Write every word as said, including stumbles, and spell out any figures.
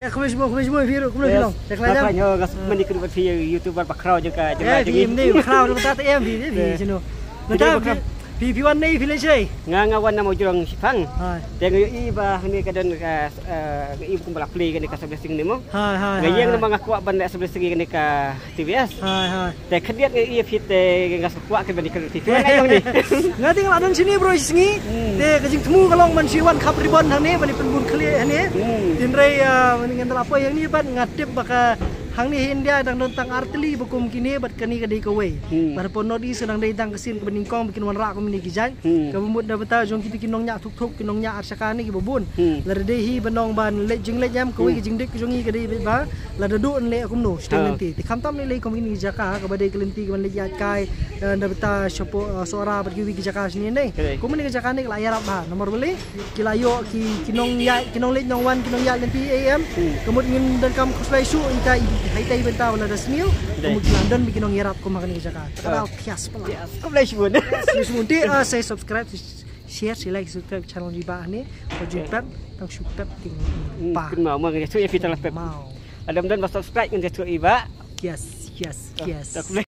Khublei shibun, khublei shibun phi ruh, kumno phi long? Te khlaiñ jam? Nga suk mynne khublei phi YouTuber bakhraw jong ka jong nga jong ngi. Phi mynne bakhraw jong ka ta em phi phi jong. Mynta phi phi wan nei phi leit shaei? Nga nga wan na Mawjrong shipang. Te nga ïohi ba hangne ka don ka nga im kum ba la plie kane ka Sub Blessing ne mo. Nga ïeng namar nga kwah ban leh Sub Blessing kane ka T V S. Te khyndiat nga ïa phi te nga sngewkwah ka ban ïakren bad phi. Nga ïong ni. Nga te nga la don shane bro shi sngi. Te ka jingthmu ka long ban shu wan khap ribbon hangne ban ïa pynbun khlieh hangne. Tynrai ah, ngan da la poi hangne bad nga tip ba ka hangne ha India dang don tang ar tylli ba kum kine bad kane ka dei kawei. Bad hapoh North East dang dei tang ka sien kaba nyngkong ba kin wanrah kum kine ki jait. Kaba mut na bynta jong kito ki nongñiah thuk thuk, ki nongñiah ar shaka ne kiba bun. Lada dei hi ba nong ban leit jingleit em, kawei ka jingdit ka jong ngi ka dei ba lada duh nleh kumno, sdang lynti. Te khamtam lei lei kum kine ki jaka kaba dei ka lynti kaban leit ïaid kai, eh, na bynta shapoh, eh, Sohra bad kiwei ki jaka shane ne. Kum kine ki jaka ne ka la ïarap bha. Namar balei ki la ïoh ki, ki nongïaid, ki nongleit nongwan, ki nongïaid lynti A M. Ka mut ngin donkam khuslai shuh ita i, ha ita i bynta ba lada sniew. Ka mut ki la don bad ki nongïarap kum ha kane ka jaka. Te ka dei thias pala. Khublei shibun. Khublei shibun. Te, ah, sa subscribe, share, sa like, subscribe channel jong i Bah hangne. Ba jingpep, tang shu pep ting. Pynmaw, ma ngan ïathuh ïa phi tang la pep. Pynmaw. Lada ym don ba subscribe ngan ïathuh ïa i Bah. Yes, yes, yes.